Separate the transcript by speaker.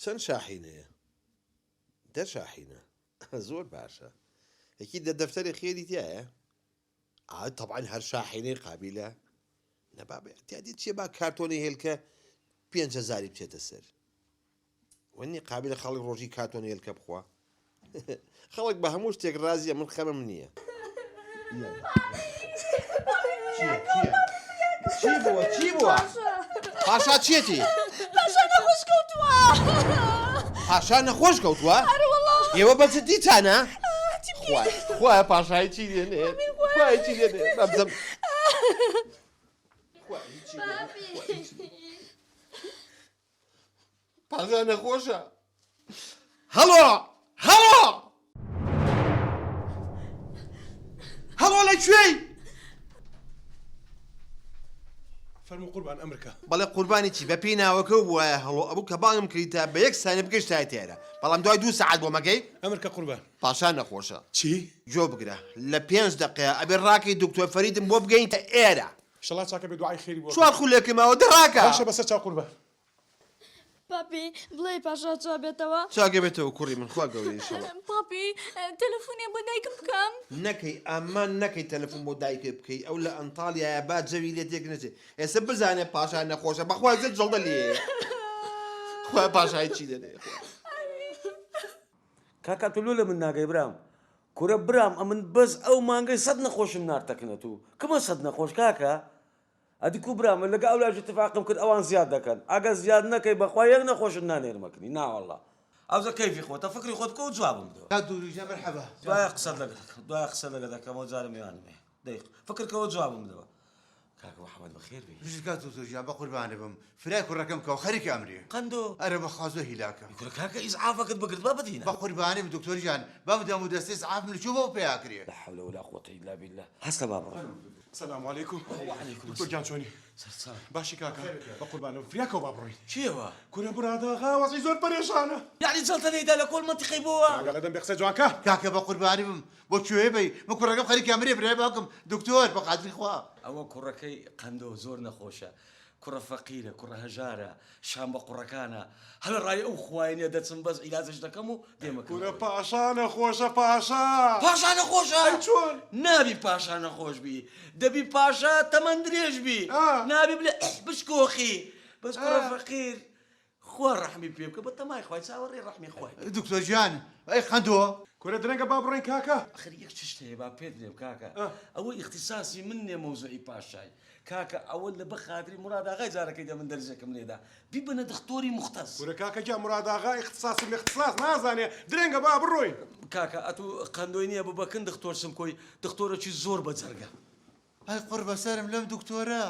Speaker 1: چەند شاحینەیە؟ دە شاحینە زۆر باشە یەکی دە دەفتەری خێری تایە ئا تەبعەن هەر شاحینەی قابیلە نە بابە اعتیادی چیە با کارتۆنی هێلکە پێنج هەزاری بچێتە سەر وەنی قابلە خەڵک ڕۆژی کارتۆنی هێلکە بخوا خەڵک بە هەموو شتێک ڕازیە من خەمم نییە چی بووە چی بووە پاشا چیەتی
Speaker 2: پاشا نەخۆش کەوتووە
Speaker 1: پاشا نەخۆش کەوتووە ئێوە بە جدیتانە خوایە پاشای چی دێنێ خوایە چی دێنێ بەبزم پاشا نەخۆشە هەڵۆ هەڵۆ هەڵۆ لە کوێی؟
Speaker 3: فەرموو قوربان ئەمرکە.
Speaker 1: بەڵێ قوربانی چی بە پێی ناوەکەو بوایە هەڵۆ ئەبوو کە بانگم کردیتە بە یەک سانیە بگەشتایەتە ئێرە بەڵام دوای دوو سەعات بۆم ئەگەی؟
Speaker 3: ئەمرکە قوربان.
Speaker 1: پاشا نەخۆشە.
Speaker 3: چی؟
Speaker 1: گوێ بگرە لە پێنج دەقەیا ئەبێ ڕاکەی دکتۆر فەریدم بۆ بگەینتە ئێرە.
Speaker 3: ئیشەڵا چاکە بێ دوعای خێری بۆ ئەکەم.
Speaker 1: چوار خولەکم ماوە دە ڕاکە.
Speaker 3: باشە بەسەر چاو قوربان.
Speaker 2: پاپی بڵێی پاشا چا بێتەوە؟
Speaker 1: چاکە بێتەوە کوڕی من خوا گەورەیە ئیشەڵا.
Speaker 2: پاپی تەلەفونێ بۆ دایکم بکەم؟
Speaker 1: نەکەی ئامان نەکەی تەلەفون بۆ دایکت بکەی ئەو لە ئەنتاڵیایە با جەوی لێ تێک نەچێ ئێستا بزانێ پاشا نەخۆشە بەخوا زێت جەڵدە لێیە خوا پاشای چی دەنێ
Speaker 4: کاکە تۆ لۆ لە من ناگەی برام کورە برام ئەمن بەس ئەو مانگەی سەد نەخۆشم نارتەکنە تو کمە سەد نەخۆش کاکە ئەدی کو برا من لەگە ئەولاش اتفاقم کرد ئەوان زیاد دەکەن ئەگەر زیاد نەکەی بەخوا یەک نەخۆشت نانێرمە کنی ناوەڵا ئەوجا کەیفی خۆتە فکری خۆت بکە و جوابم بدەوە.
Speaker 5: کاک دوکتور گیان مەرحەبا.
Speaker 4: دوایە قسەت لەگەڵ دەکەم دوایە قسە لەگەڵ دەکەمەوە جارە میوانم هەیە دەی فکر کەوە جوابم بدەوە کاکە محمد بەخێر بێی.
Speaker 5: بژیت کاک دکتۆر گیان بەقوربانت بم فرای کوڕەکەم کەوە خەریکە ئەمرێ.
Speaker 4: قەندۆ.
Speaker 5: ئەرە بەخوا زۆر هیلاکە.
Speaker 4: کورە کاکە ئیسعافەکت بگرت با بدینە.
Speaker 5: بەقوربانی بم دکتۆر گیان بەم دەم و دەستە ئیسعافم لە کوێ بۆ پەیا کرێ.
Speaker 4: لا حول ولا قوة الا بالله هەستە با بڕۆین.
Speaker 3: سلام علیکم
Speaker 4: وعلیکم
Speaker 3: دکتۆر گیان چۆنی
Speaker 4: سەرچاو
Speaker 3: باشی کاکە بەقوربانم فریاکەوە با بڕۆین
Speaker 4: چیەوە
Speaker 3: کورە مراداغا وەزعی زۆر پەرێشانە.
Speaker 4: یەعنی جەڵتە لێیدا لە کۆل مەنتیقەی بۆوە.
Speaker 3: کاکە لەدەم بێ قسەی جوان کە.
Speaker 5: کاکە بەقوربانی بم بۆ کوێ بەی من کوڕەکەم خەریکە ئەمرێ برای باوکم دکتۆر بەخاتری خوا.
Speaker 4: ئەوە کوڕەکەی قەندۆ زۆر نەخۆشە کوڕە فەقیرە کوڕە هەژارە شان بە قوڕەکانە هەلە ڕای ئەو خوایە نیە دەچم بەس عیلاجش دەکەم و دێمە
Speaker 3: کورە پاشا نەخۆشە پاشا.
Speaker 4: پاشا نەخۆشە؟
Speaker 3: ئەی چۆن؟
Speaker 4: نابی پاشا نەخۆش بی دەبی پاشا تەمەن درێژ بی نابی بلێ بشکۆخی بەس کوڕە فەقیر خوا ڕەحمی پێ بکە بە تەمای خوای چاوەڕێی ڕەحمی خوای.
Speaker 5: دکتۆر گیان ئەی قەندۆ؟
Speaker 3: کورە درەنگە با بڕۆین کاکە.
Speaker 4: ئەخر یەک چشت هەیە با پێت بلێم کاکە ئەوە ئیختیساسی من نیە مەوزوعی پاشای کاکە ئەوە لە بە خاتری موراد ئاغای جارەکەی دە من دەرزێکم لێدا بیبەنە دختۆری موختەس.
Speaker 3: کورە کاکە گیان موراد ئاغا ئیختیساس و میختیساس نازانێ درەنگە با بڕۆین.
Speaker 4: کاکە ئەتوو قەندۆی نیە ببە کن دختۆر سمکۆی دختۆرەکی زۆر بە جەرگە.
Speaker 5: ئەی قوڕ بەسەرم لەم دکتۆرە.